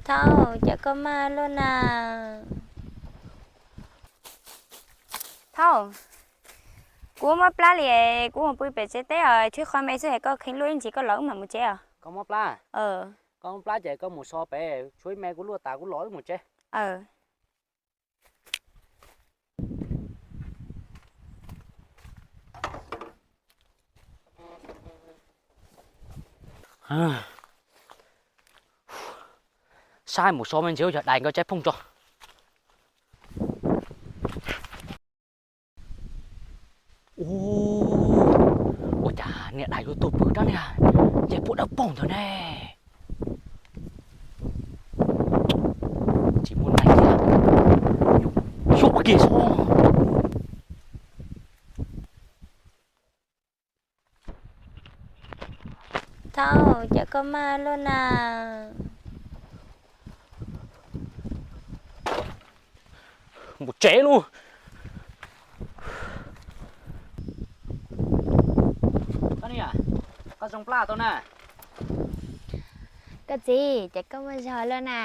Thaub, cas koj maj luaj na? Thaub, kuv mob plab li, kuv mus pw pem tsev teb os, tshuav ib qho me xwb es koj kheev luaj ib ntsis koj los wb mam mus tsev os. Koj mob plab? Koj mob plab ces koj mus so pem, tshuav ib me kuv luaj tas kuv los wb mus tsev. Saib mus so me ntsis yog dais nkawd tsaib phooj tso. Ua cas niam dais yuav tuag pw rab niag ncej puab dawb paug ntawd ne? Tsis muaj neeg thiab, xyuam kiag xwb. Thaub, cas koj maj luaj na? Mus tsev lauj. Koj zoo plab tau na. Koj txiv, ces koj muaj zog luaj na?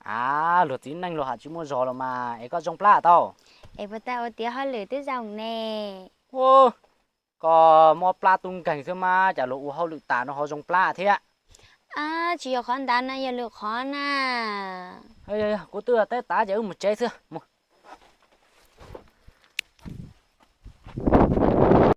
Av, luag txiv neej luag ham tsis muaj zog los mas, es koj zoo plab tau? Es puas tas ua tiav hauj lwm twb zoo ne? Koj mob plab tub nkeeg xwb mas cas luag ua hauj lwm tas no ho zoo plab thiab? Tsis yog qhov ntawd na, yog lwm qhov na. Kuv twb teb tas ces wb mus tsev xwb.